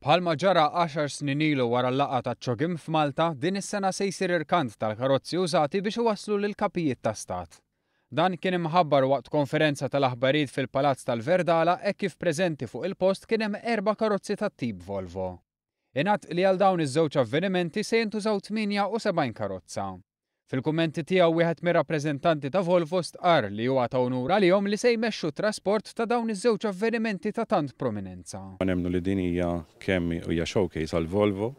Bħalma ġara għaxar snin ilu wara l-laqgħa taċ-CHOGM f'Malta, din is-sena se jsir irkant tal-karozzi użati biex iwasslu lill-kapijiet ta' stat. Dan kien imħabbar waqt konferenza tal-aħbarijiet fil-Palazz tal-Verdala hekk kif preżenti fuq il-post kien hemm erba' karozzi tat-tip Volvo. Ingħad li għal dawn iż-żewġ avvenimenti se jintużaw 78 karozza. Fil-kummenti tiegħu wieħed mir-rappreżentanti ta' Volvo stqarr li huwa ta' unur għalihom li se jmexxu t-trasport ta' dawn iż-żewġ avvenimenti ta' tant prominenza. Nemmnu li din hija kemm hija showcase għal Volvo,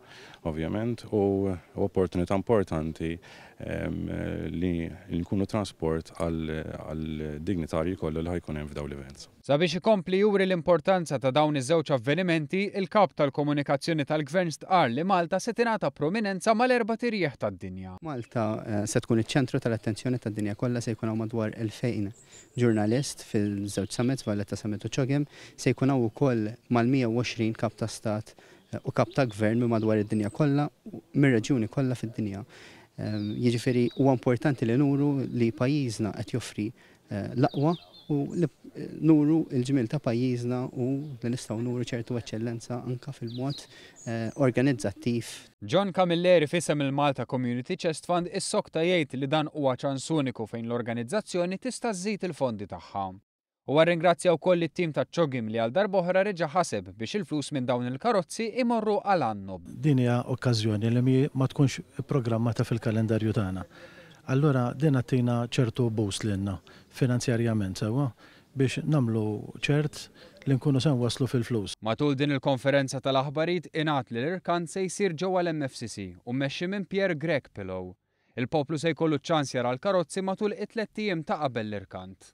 ovvjament, u opportunità importanti li nkunu transport għall-dignitarji kollha li ħa jkun hemm f'dawn l-events. Sabiex ikompli juri l-importanza ta' dawn iż-żewġ avvenimenti, il-Kap tal-Komunikazzjoni tal-Gvern stqarr li Malta se tingħata prominenza mal-erbat irjieħ tad-dinja. Malta se tkun iċ-ċentru tal-attenzjoni tad-dinja kollha, se jkun hawn madwar 2,000 ġurnalist fil-żewġ summits, Valletta Summit u CHOGM, se jkun hawn ukoll mal-120 kap ta' stat u kap ta' gvern minn madwar id-dinja kollha, mir-reġjuni kollha fid-dinja. Jiġifieri huwa importanti li nuru li pajjiżna qed joffri l-aqwa u li nuru l-ġmiel ta' pajjiżna u li nistgħu nuru ċertu eċċellenza anke fil-mod organizzattiv. John Camilleri f'isem il-Malta Community Chest Fund issokta jgħid li dan huwa ċans uniku fejn l-organizzazzjoni tista' żżid il-fondi tagħha. Huwa rringrazzja wkoll lit-tim taċ-CHOGM li għal darb'oħra reġa' ħaseb biex il-flus minn dawn il-karozzi imorru għal għan nobbli. Din hija okkażjoni li ma tkunx ipprogrammata fil-kalendarju tagħna. Allura din għattina ċertu boost lilna finanzjarjament sewwa biex nagħmlu ċert li nkunu se nwasslu fil-flus. Matul din il-konferenza tal-aħbarijiet ingħad li l-irkant se jsir ġewwa l-MFCC u mmexxi minn Pierre Grech Pillow. Il-poplu se jkollu ċ-ċans jara l-karozzi matul it-tlett ijiem ta' qabel l-irkant.